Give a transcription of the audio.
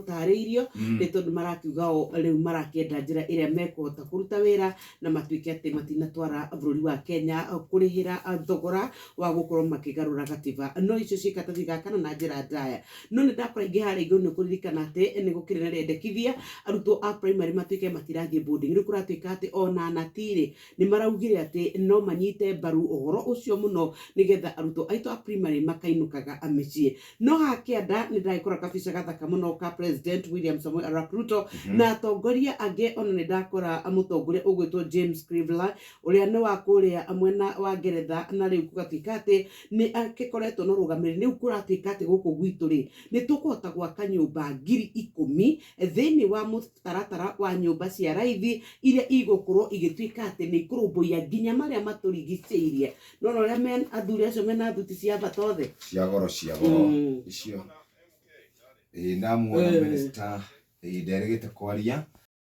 gũtarĩirio nĩ tondũ marakiuga o rĩu marakĩenda njĩra ĩrĩa mekũhota kũruta wĩra na matuĩke atĩ matinatwara bũrũri wa Kenya kũrĩhĩra thogora wa gũkorwo makĩgarũra gatiba. No icio ciĩ karatathi ga kana na njĩra ndaya. No nĩ ndakora ingĩ harĩa igũrũ nĩ ũkũririkana atĩ nĩ gũkĩrĩ na rĩendekithia arutwo a primary matuĩke matirathiĩ boarding. Rĩu kũratuĩka atĩ ona anati rĩ nĩ maraugire atĩ no manyite mbaru ũhoro ũcio mũno nĩgetha arutwo aitũ a primary makainũkaga mĩciĩ. No haha kĩanda nĩ ndagĩkora kabica gathaka mũno ka President William Samoei Arap Ruto na atongoria angĩ. Ona nĩ ndakora mũtongoria ũgwĩtwo James Cleverly ũrĩa nĩ wa kũrĩa mwena wa Ngeretha, na rĩu gũgatuĩka atĩ nĩ akĩkoretwo na ũrũgamĩrĩri. Rĩu kũratuĩka atĩ gũkũ gwitũ rĩ, nĩ tũkũhota gwaka nyũmba 10,000 thĩinĩ wa mũtaratara wa nyũmba cia raithi iria igũkorwo igĩtuĩka atĩ nĩ ikũrũmbũiya nginya marĩa matũrigicĩirie. No ũrĩa men athuri acio mena thuti cia bata othe. Cia goro, cia goro. Icio ĩĩ ndamuona. Minister ĩĩ nderĩgĩte kwaria.